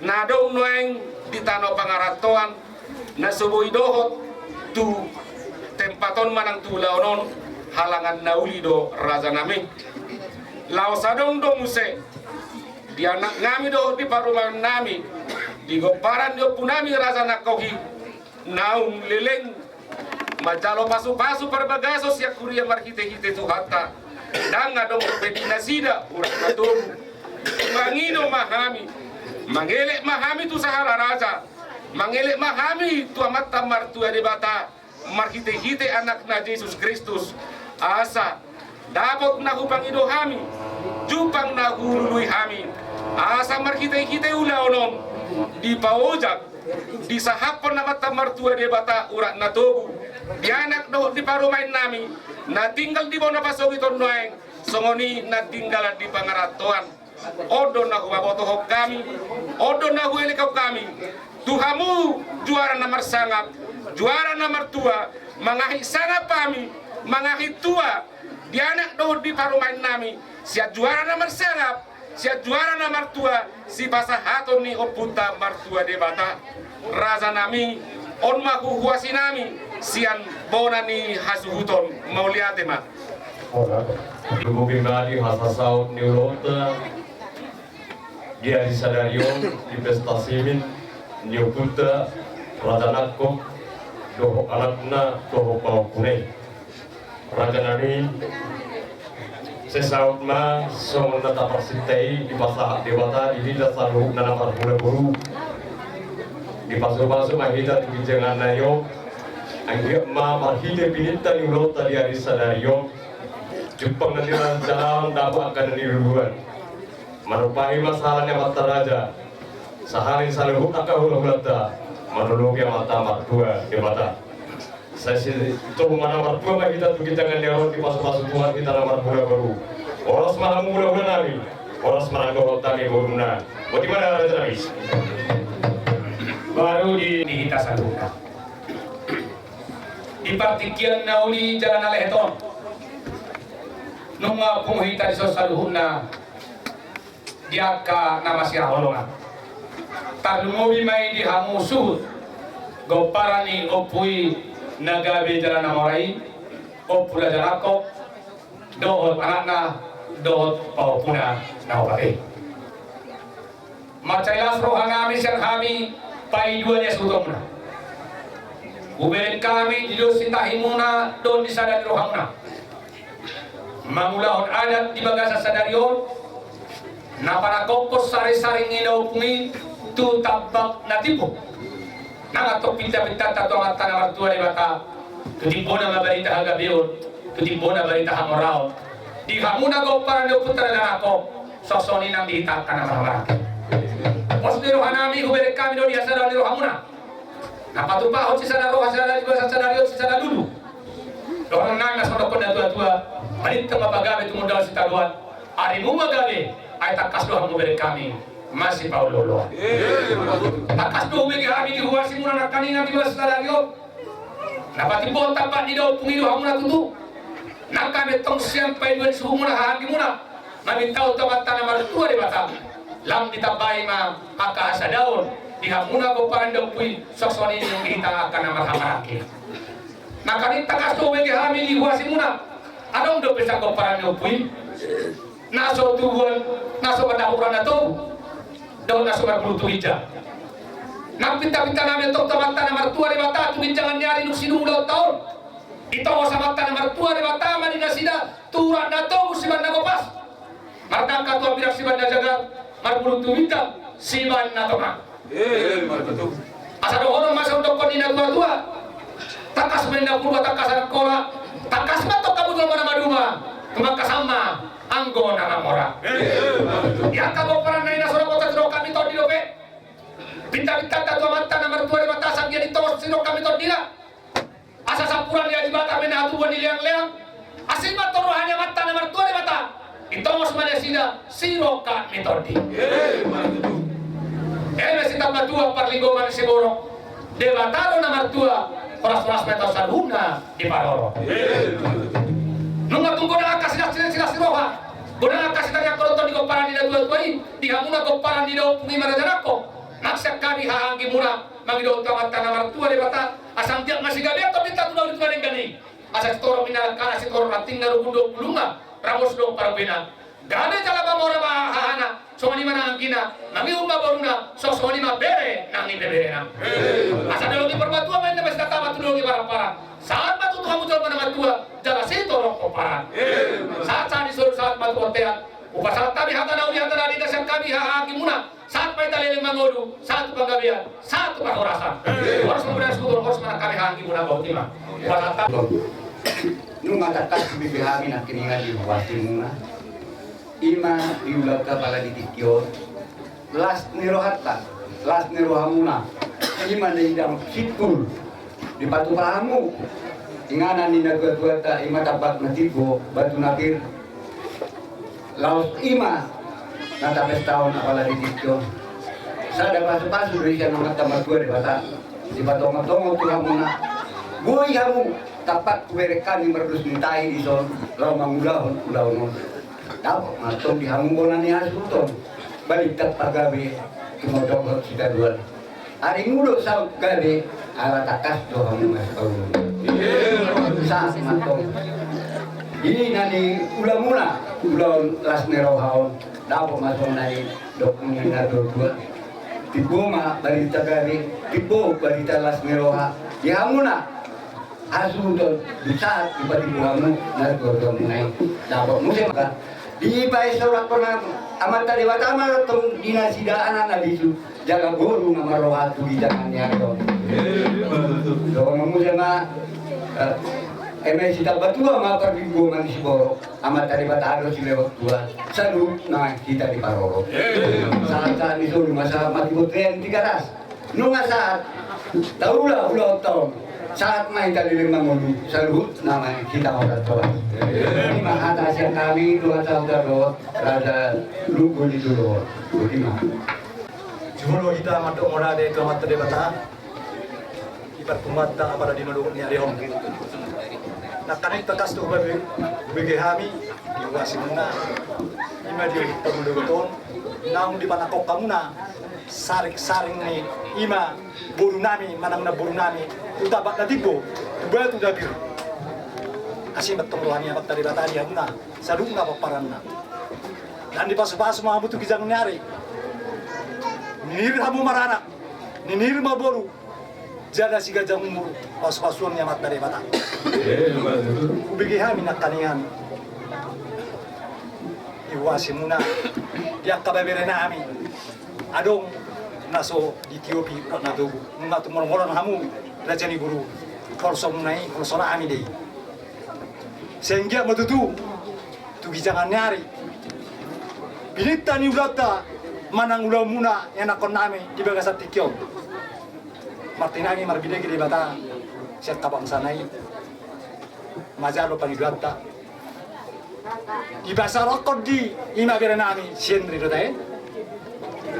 na adong nuaeng di tano pangarantoan, na so boi dohot tu tempat on manang tu ulaon on, halangan na uli do, raja nami. Laos adong do muse di anak nami dohot di parumaen nami, di gomparan ni ompu nami Raja Nangkok i, naung leleng manjalo pasu-pasu parbagason sian huria marhite-hite Tuhanta. Ndang adong dope di nasida urat na togu. Mangido ma hami, mangelek ma hami tu sahala raja, mangelek ma hami tu Amanta Martua Debata, marhite-hite Anakna Jesus Kristus, asa dapot na hupangido hami, jumpang na hulului hami, asa marhite-hite ulaon on dipaojak, disahaphon Amanta Martua Debata urat na togu di anak dohot di parumaen nami, na tinggal di bona pasogit on nuaeng, songon i na tinggal di pangarantoan. On do na hubotohon hami, on do na huelekhon hami tu hamu, juara na marsangap, juara na martua, mangahi sangap hami, mangahi tua di anak dohot di parumaen nami, sian juara na marsangap, sian juara na martua, sipasahaton ni Ompunta Martua Debata. Raja nami, on ma huhuasi nami sian bona ni hasuhuton. Mauliate ma. Tubuki ma di hasasaut ni ulaonta di ari sadari on di pesta simin ni ompunta Raja Nangkok dohot anakna dohot pahompuna i. Raja nami, sai saut ma songon na taparsinta i dipasahat Debata di hita saluhutna na marhula boru. Dipasupasu ma hita tu ginjangan na i on, anggiat ma marhite pininta ni ulaonta di ari sadari on, jumpang na nirancang dapot angka na niluluan. Manumpahi ma sahala ni amanta raja, sahala ni saluhut angka hulahulanta, manolopi Amanta Martua Debata. Sai sitobus ma na martua ma hita tu ginjangan ni ari on, dipasupasu Tuhan hita na marhula boru. Horas ma hamu hulahula nami, horas ma nang dohot hami boruna. Boti ma da, raja nami. Baru di, di hita saluhutna. Di partingkian na uli jala na lehet on, nunga pungu hita dison saluhutna di angka na masihaholongan. Tarlumobi ma i di hamu suhut gomparan ni ompu i na gabe jala na mora i, Ompu Raja Nangkok, dohot anakna, dohot pahompuna na opat i. Mansai las roha nami sian hami paidua ni hasuhutonmuna. Hubereng hami di dos ni tahimuna dohot di sada ni rohamuna, mangulahon adat di bagasan sadari on, na panangkokhon sari-sari ni na ompung i tu tambak na timbo. Nang antong pinta-pintanta tu Amanta na martua Debata, tu timbona ma barita hagabeon, tu timbona barita hamoraon. Di hamuna gomparan ni Ompunta Raja Nangkok, songon i nang di hita angka na marhahamaranggi. Pos ni rohanami hubereng hami do di hasadaon ni rohamuna. Na patupahon sisada roha, sisada jiwa, sisada riot, sisada lulu. Dohonon nami ma songon dokkon ni natuatua: Balintang ma pagabe, tumundalhon sitadoan. Arimu ma gabe, ai tangkas do hamu hubereng hami masipaolooloan. Tangkas do hubege hami di huasimuna nangkaningan di bagasan sadari on. Na patimbohon tampak ni daompung i do hamuna tutu. Nang hami tong sian paidua ni suhumuna, hahaanggi muna, mamintahon tu Amanta na martua Debata, lam ditambai ma angka hasadaon di hamuna pomparan ni daompung i, songon i nang di hita angka na marhahamaranggi. Nangkaning tangkas do hubege hami di huasimuna, adong dope sian pomparan ni daompung i na so tubuan, na so mandapot hurang na togu, dohot na so marbulu tu ginjang. Nang pintapinta nami antong tu Amanta na martua Debata, tu ginjangan ni ari dung sidung ulaonta on, ditongos Amanta na martua Debata ma di nasida tu hurang na togu sibahen na gopas, mardangka tu hambirang sibahen na jagar, marbulu tu ginjang sibahen na tongah. Asa dohonon ma songon dokkon ni natuatua: Tangkas ma ninna Purba, tangkas Angkola, tangkas ma antong hamu jolma na maduma, tumangkasan ma anggo na mamora. Di angka pomparan na i na so dapotan sidok hami tondi dope pintapintanta tu Amanta na martua Debata, asa anggiat ditongos sidok hami tondina. Asa sampuran ni aji Batak ma na hatubuan ni leangleang. Asi ma antong roha ni Amanta na martua Debata, ditongos ma nasida sidok hami tondi. Eme sitambatua parlinggoman siborok, Debata do na martua, horashoras ma hita saluhutna diparorot. Nunga tung godang angka silas-, silas ni roha, godang angka sitariangkon di pomparan ni natuatua i, di hamuna pomparan ni daompung i marajanangkon, nang sian hami hahaanggimuna, mangido tu Amanta na martua Debata, asa anggiat ma sigabean tondinta tu na uli tu na denggan i. Asa sitorop ninna langkana, sitorop rantingna, rukun do bulungna, ramos do parbena. Gabe jala mamora ma hahana, songon i ma nang anggina, mangihut ma boruna, songon i ma bere nang ibeberena. Asa dolok ni Parbatuan ma ninna, masitata ma tu dolok ni Paramparan. Sahat ma tutu hamu jolma na matua jala sitorop pomparan. Sahat, sahat ni solu, sahat ma tu bontean. Hupasahat hami hata na uli, hata na denggan sian hami hahaanggimuna. Sahat ma hita leleng mangolu, sahat tu panggabean, sahat tu parhorasan. Horas ma muna sahutona, horas ma nang hami hahaanggimuna, botima. Nunga tangkas hubege hami nangkiningan di huasimuna, i ma di ulaonta apala di tingki on. Las ni rohanta, las ni rohamuna, i ma na didok simpul, dipatupa hamu inganan ni natuatuanta, i ma tambak na timbo, batu na pir. Laos i ma na tapestahon apala di tingki on. Sada pasupasu do i sian Amanta na martua Debata, dipatongatonga tu hamuna. Boi hamu tampak hubereng hami mardos ni tahi dison, laho mangulahon ulaon on. Dapot ma antong di hamu bona ni hasuhuton, balintang pagabe, tumundalhon sitadoan. Arimu do saut gabe, ala tangkas do hamu masipaolooloan. Sahat ma antong di na niulamuna ulaon las ni roha on, dapot ma songon na nidok ni natuatua: Timbo ma barita gabe, timbo barita las ni roha di hamuna hasuhuton, di sahat dipatimbo hamu natuatuamuna i. Dapot muse ma, dipaesorakkon Amanta Debata ma antong di nasida anak na bisu jala boru na marroha tu ginjangan ni ari on. Dohonon muse ma, eh, eme sitambatua ma parlinggoman siborok, Amanta Debata do silehon tua, saluhutna hita diparorot. Sahat, sahat ni solu ma, sahat ma tu bontean Tigaras. Nunga sahat taula ulaonta on, sahat ma hita leleng mangolu, saluhutna ma hita horas-horas. I ma hata sian hami, Tuan Sahuta dohot Raja Lunggu ni Tuduhon. Botima. Jumolo hita mandok mauliate tu Amanta Debata di parpunguanta apala di na dolok ni ari on. Nangkaning tangkas do hubege hami di huasimuna, i ma di pangologoton naung dipanangkok hamuna saring-saring ni, i ma borunami manang namborunami, tu tambak na timbo, tu batu na pir. Asi ma antong roha ni Amanta Debata di hamuna saluhutna pomparanna. Ndang dipasupasu ma hamu tu ginjang ni ari. Ninihil hamu maranak, ninihil marboru, jala siganjang umur pasupasuon ni Amanta Debata. Hubege hami nangkaningan di huasimuna, di angka beberenami, adong na so ditiopi urat na togu. Nunga tumolongholong hamu, raja ni boru, holsomuna i holsonami do i. Sai anggiat ma tutu tu ginjangan ni ari, pininta ni ulaonta Manang ulaonmuna ianakkonnami di bagasan tingki on. Martinangi marbinege Debata sian habangsana i, manjalo pangidoanta. Dipasaorhon di i ma berenami si Henry do tahe.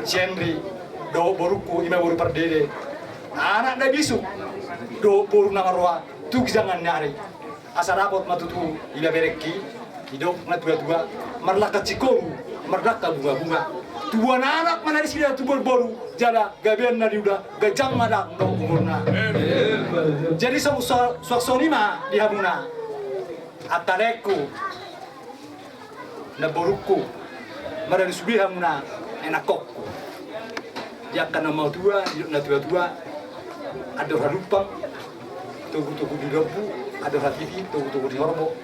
Si Henry dohot borungku i ma boru Pardede, anak na bisuk dohot boru na marroha tu ginjang ni ari. Asa dapot ma tutu iba berengki, didok na tuatua, marlangka singkoru, marlangka bungabunga. Tubuan anak ma na disida, tubuan boru jala gabean na niula, ganjang ma dang dohot umurna. Jadi so, so, suang songon i ma di hamuna angka laengku, namborungku, maradosude hamuna ianakkongku. Di angka na matua, didok na tuatua, andor halumpang, togutogu ni lombu, andor hatiti, togutogu ni horbo.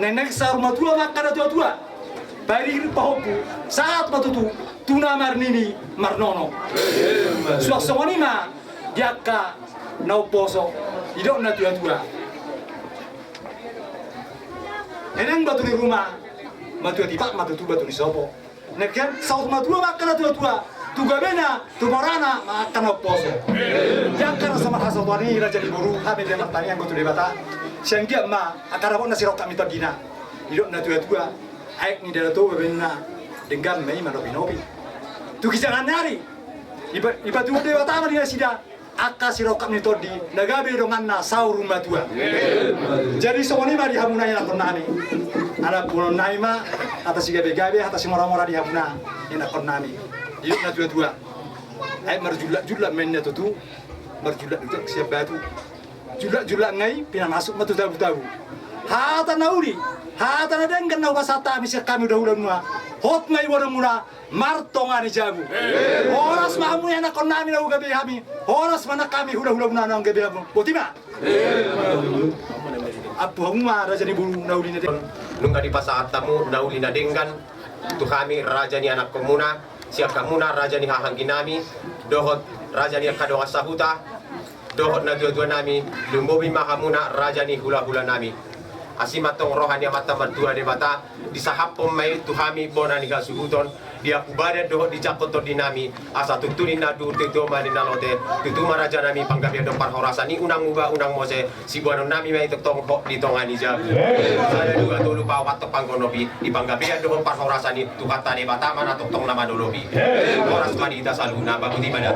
Naeng-naeng saur matua ma angka na tuatua, pairing pahompu, sahat ma tutu tu na marnini marnono. Suang songon i ma di angka na umposo, didok na tuatua. Naeng batu ni ruma, matua tipak ma tutu batu ni sopo. Naeng saur matua ma angka na tuatua, tu gabena, tu borana ma angka na umposo. Di angka na so marhasohotan i, raja ni boru, hami di na martangiang tu Debata, sai anggiat ma angka dapotna sirongkap ni tondina. Didok na tuatua, aek ni Danau Toba baenna, denggan ma i manopinopi. Tu ginjang ni ari, dipa-, dipatuduhon Debata ma di nasida angka sirongkap ni tondi na gabe donganna saur matua. Jadi songon i ma di hamuna ianakkonnami. Ala puhononnami ma hata sigabegabe, hata simoramora di hamuna ianakkonnami. Didok na tuatua, aek marjulakjulak ma ninna tutu, marjulak duduk sian batu. Julakjulak nga i pinamasuk ma tu tabutabu. Hata na uli, hata na denggan na hupasahat hami sian hami hulahula muna, hot ma i boanonmuna, martonga ni jabu. Horas ma hamu ianakkonnami naung gabe hami, horas ma nang hami hulahulamuna naung gabe hamu. Boti ma. Ampu hamu ma raja ni boru na uli na denggan. Nunga dipasahat hamu na uli na denggan tu hami raja ni anakkonmuna, sian hamuna raja ni hahaangginami, dohot raja ni angka dongan sahuta, dohot na tuatuanami, lumobi ma hamuna raja ni hulahulanami. Asi ma tong roha ni Amanta Martua Debata, disahaphon ma i tu hami bona ni hasuhuton, di ahu badan dohot di jangkon tondinami, asa tutu ninna duhut, tutu ma ninna lote, tutu ma rajanami panggabean dohot parhorasan i unang muba unang mose, siboanonnami ma i tongtong hot di tonga ni jabu. Sada dua tolu paopat tong panggonopi, di panggabean dohot parhorasan i, Tuhanta Debata ma na tongtong na manolopi. Horas ma di hita saluhutna, boti ma da.